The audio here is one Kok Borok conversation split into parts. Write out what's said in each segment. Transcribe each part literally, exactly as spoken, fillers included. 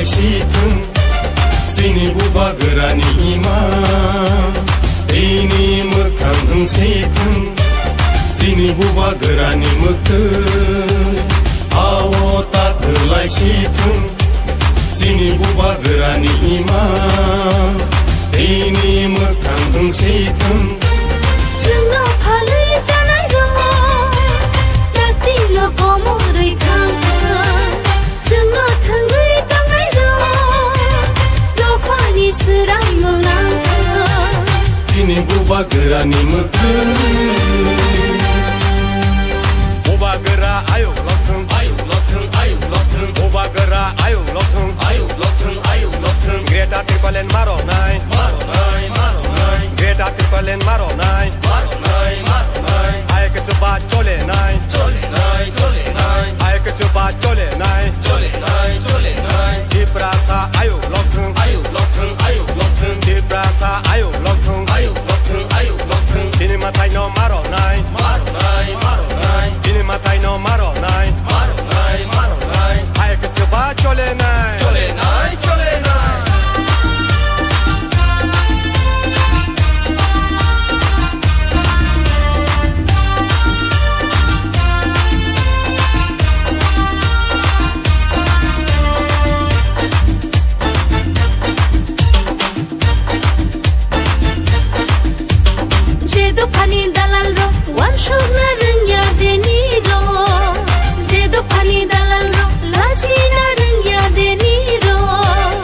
Sithwng, chini bubagrani ima, tini mwkhang wng sithwng, chini bubagrani mwktwi, ao ta kwlai sithwng, chini bubagrani ima, tini mwkhang wng sithwng. Chwngno phalwi chanai rok, dakti no komorwi thang thang. Chwngno thwngwi tongnairok dophani swraimung nangkha. Chini bubagrani mwktwi. Bubagra ayuk lokthwng, ayuk lokthwng, ayuk lokthwng. Bubagra ayuk lokthwng, ayuk lokthwng, ayuk lokthwng. Greater Tipraland maronai, maronai, maronai. Greater Tipraland maronai, maronai, maronai. Ayuk chuba cholenai, cholenai, cholenai. Ayuk chuba cholenai. Cholenai, cholenai. Tiprasa ayuk lokthwng. Ayuk lokthwng, ayuk lokthwng. Tiprasa ayuk lokthwng. Ayuk lokthwng, ayuk lokthwng. Chini mwtaino maronai. Maronai, maronai. Chini mwtaino maronai. Maronai, maronai. Ayuk chuba cholenai. Cholenai, cholenai. Je dophani dalalrok wansukna rwngya denirok, je dophani dalalrok lachina rwngya denirok.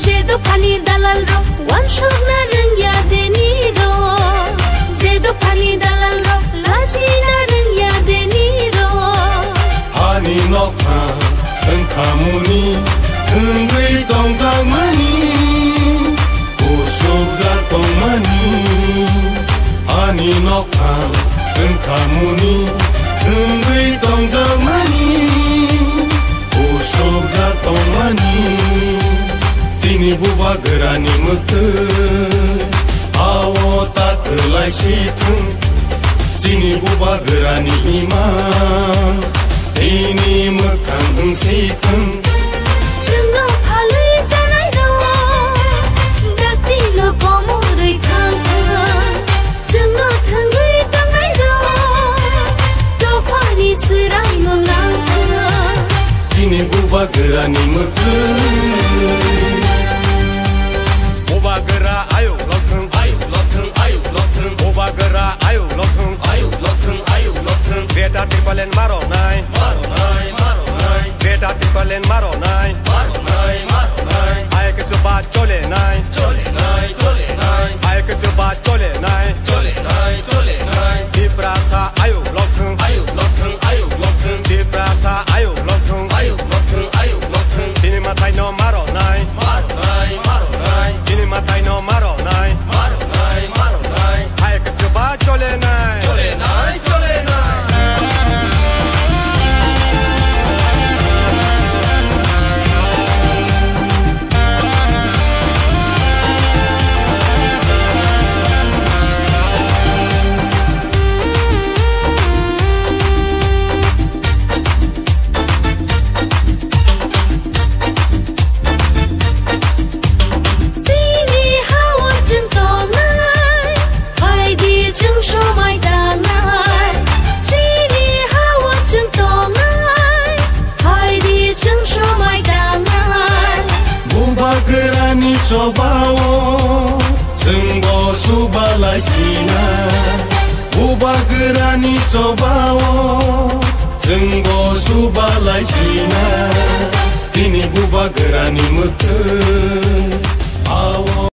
Je dophani dalalrok wansukna rwngya denirok, je dophani dalalrok lachina rwngya denirok. Hani nokha wngkhamuni wngwi tongjakmani, kusukjak tongmani. Ani nokha wngkhamuni wngwi tongjakmani, kusukjak tongmani. Chini bubagrani mwktwi, ao ta kwlai sithwng. Chini bubagrani ima, tini mwkhang wng sithwng. Chwngno phalwi chanairok, dakti no komorwi thang thang. Chwngno thwngwi tongnairok, dophani swraimung nangkha. Chini bubagrani mwktwi. Bubagra ayuk lokthwng, ayuk lokthwng, ayuk lokthwng. Bubagra ayuk lokthwng, ayuk lokthwng, ayuk lokthwng. Greater Tipraland maronai, maronai, maronai. Greater Tipraland maronai, maronai, maronai. Ayuk chuba cholenai, cholenai, cholenai. Ayuk chuba cholenai, cholenai, cholenai. Tiprasa ayuk lokthwng, ayuk lokthwng, ayuk lokthwng. Tiprasa ayuk lokthwng, ayuk lokthwng, ayuk lokthwng. Chini mwtaino maronai, maronai, maronai. Chini mwtaino maronai, maronai, maronai. Ayuk chuba cholenai, cholenai, cholenai. Chini ha-o chwng tongnai, phaidi chwng somai tangnai. Chini ha-o chwng tongnai, phaidi chwng somai tangnai. Bubagrani chobao chwngbo subalai sina. Bubagrani chobao chwngbo subalai sina. Tini bubagrani mwktwi ao.